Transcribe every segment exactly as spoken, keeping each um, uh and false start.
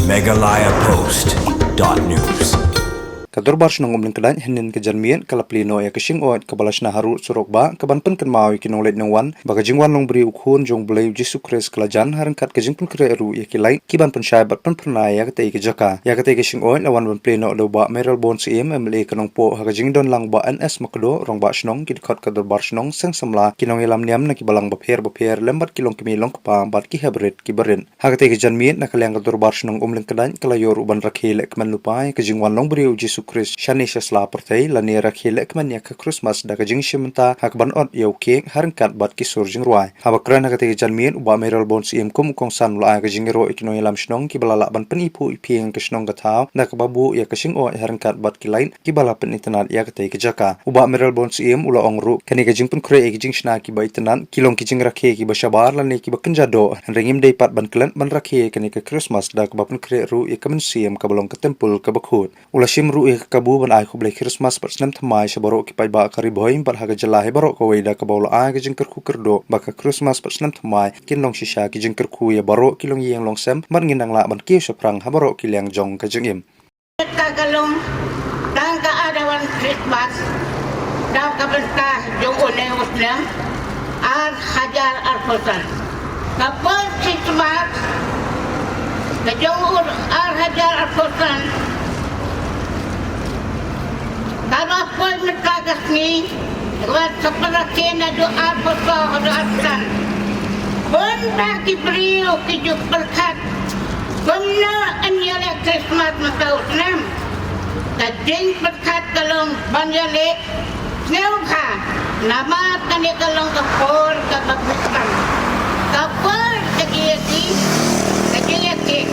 Meghalaya Post dot news. Ka Dorbar Shnong Umlyngkdait hynnin ka janmiet ka la plie noh ïa ka shingoit kaba la shna ha rud surok ba ka ban pynkynmaw ïa ki nongleit nongwan ba ka jingwan longbriew u Khun jong U Blei U Jisu Khrist ka la jan, ha ryngkat ka jingpynkhreh ruh ïa ki lait ki ban pynshai bad pynphyrnai ïa katei ka jaka. Ïa katei ka shingoit la wan ban plie noh da u Bah Mayralborn Syiem, M L A ka Nongpoh, ha ka jingdon lang u Bah N S Makdoh, Rangbah Shnong, ki dkhot ka Dorbar Shnong, seng samla, ki nongïalam niam na ki balang bapher bapher, lem bad ki longkmie longkpa bad ki heprit ki barit. Ha katei ka janmiet na ka liang ka Dorbar Shnong Umlyngkdait ka la ïoh ruh ban rakhe lehkmen lypa ïa ka jingwan longbriew U Jisu Khrist shane sha sla pyrthei, lane rakhe lehkmen ïa ka Christmas da ka jingshim bynta ha ka ban ot ïa u kek, ha ryngkat bad ki sur jingrwai. Haba kren ha katei ka janmiet, u Bah Mayralborn Syiem kum u kongsan u la ai ka jingïaroh ïa ki nongïalam shnong kiba la lah ban pyniphuh iphieng ka shnong ka thaw da kaba buh ïa ka shingoit ha ryngkat bad ki lait kiba la pynitynnad ïa katei ka jaka. U Bah Mayralborn Syiem u la ong ruh, kane ka jingpynkhreh ïa ki jingshna kiba itynnad ki long ki jingrakhe kiba shabar lane kiba kynja doh, hynrei ngim dei pat ban klet ban rakhe ïa kane ka Christmas da kaba pynkhreh ruh ïa ka mynsiem kaba long ka templ kaba khuid. U la shim ruh ïa ka kabu ban ai khublei Christmas bad snem thymmai sha baroh ki paidbah ka Ri Bhoi bad ha ka jylla hi baroh kawei, da kaba u la ai ka jingkyrkhu kyrdoh ba ka Christmas bad snem thymmai kin long shisha ki jingkyrkhu ïa baroh ki longïing longsem bad ngin nang lah ban kiew shaphrang ha baroh ki liang jong ka jingim. Ka ka long tang ka advance Christmas da ka bynta jong une u snem ar hajar arphew san. Ka por Christmas ka jong u ar hajar arphew san ka la poi mynta ka sngi, wat sa pynrakhe naduh arphew saw haduh arphew san. Bun ba ki briew ki ju pyrkhat kumno yn ïaleh Christmas mynta u snem. Ka jingpyrkhat ka long ban ïaleh sngewbha, namar kane ka long ka por kaba bishar, ka por ka jingïasih, ka jingïasih,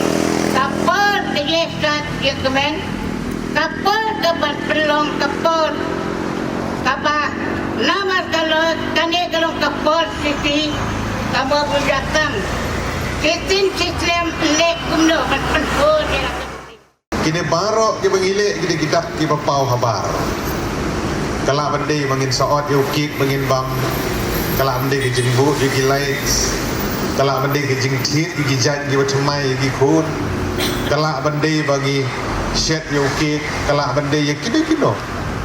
ka por ka jingïasah jingkmen, ka por kaba pynlong ka por kaba, namar ka long, kane ka long ka por shisha kaba bujat tam. Shisien shisien leh kumno ban pynpur ïa la ka Kine baroh kiba ngi leh ki dei ki dak kiba paw habar. Ka lah ban dei ba ngin sa ot ïa u kek ba ngin bam. Ka lah ban dei ka jingbuh ïa ki lights. Ka lah ban dei ka jingthied ïa ki jaiñ kiba thymmai ïa ki khun. Ka lah ban dei ba ngi shet ïa u kek. Ka lah ban dei ïa kino kino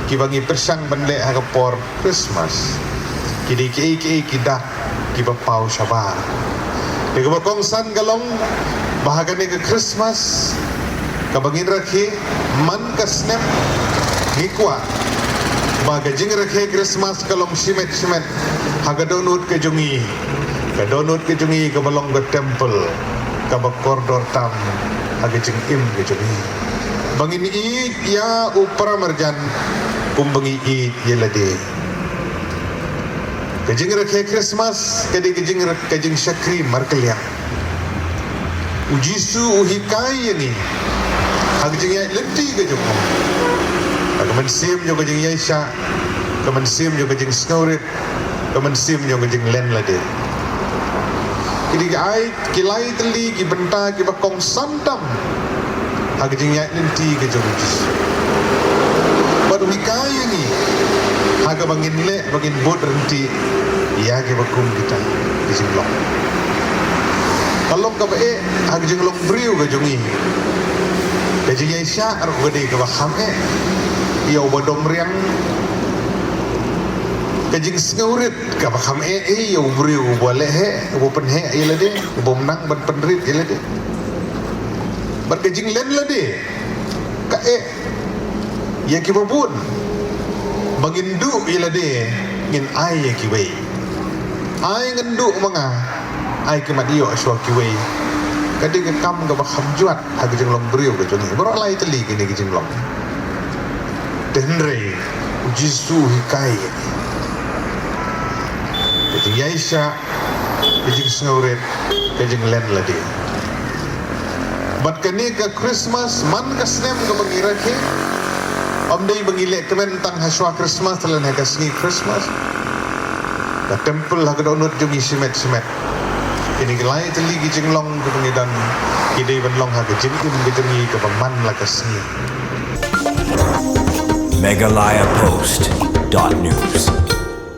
kiba ngi pyrshang ban leh ha ka por Christmas. Ki dei kiei kiei ki dak kiba paw shabar. Te kaba kongsan ka long ba ha kane ka Christmas kaba ngin rakhe man ka snem, ngi kwah ba ka jingrakhe Christmas ka long shimet shimet ha ka dohnud ka jong ngi, ka dohnud ka jong ngi kaba long ka temple, kaba kordor tam ha ka jingim ka jong ngi. Ba ngin ïeit ïa u paramarjan kumba ngi ïeit ïa lade. Ka jingrakhe Christmas ka dei ka jingrak-, ka jingshakri markylliang. U Jisu u hikai ïa ngi ha ka jingïaid lynti ka jong u, ha ka mynsiem jong ka jingïaishah, ka mynsiem jong ka jingsngewrit, ka mynsiem jong ka jinglen lade. Ki dei ki ai, ki lai tylli ki bynta kiba kongsan tam ha ka jingïaid lynti ka jong u Jisu. Bad u hikai ïa ngi ha kaba ngin leh ba ngin bud ryntih ïa kiba kum kita ki jinglong. Ka long kaba eh ha ka jinglong briew ka jong ngi. Ka jingïaishah ruh ka dei kaba kham eh ïa uba domriang. Ka jingsngewrit kaba kham eh ïa u briew uba leh heh, uba pynheh ïa lade, uba ym nang ban pynrit ïa lade. Bad ka jinglen lade ka eh ïa kiba bun. Ba ngin duh ïa lade, ngin ai ïa kiwei. Ai ngan duh ma nga, ai khmat ïoh shuwa kiwei. Ka dei ka kam kaba kham jwat ha ka jinglong briew ka jong ngi. Baroh lai tylli kine ki jinglong. Te hynrei u Jisu u hikai ïa ngi ka jingïaishah, ka jingsngewrit, ka jinglen lade. Bad kane ka Christmas man ka snem kaba ngi rakhe, ym dei ba ngi leh kmen tang ha shuwa Christmas lane ha ka sngi Christmas. Ka temple ha ka dohnud jong ngi shimet shimet. Kine ki lai tylli ki jinglong kiba ngi don ki dei ban long ha ka jingim ka jong ngi kaba man la ka sngi. Meghalaya Post dot news.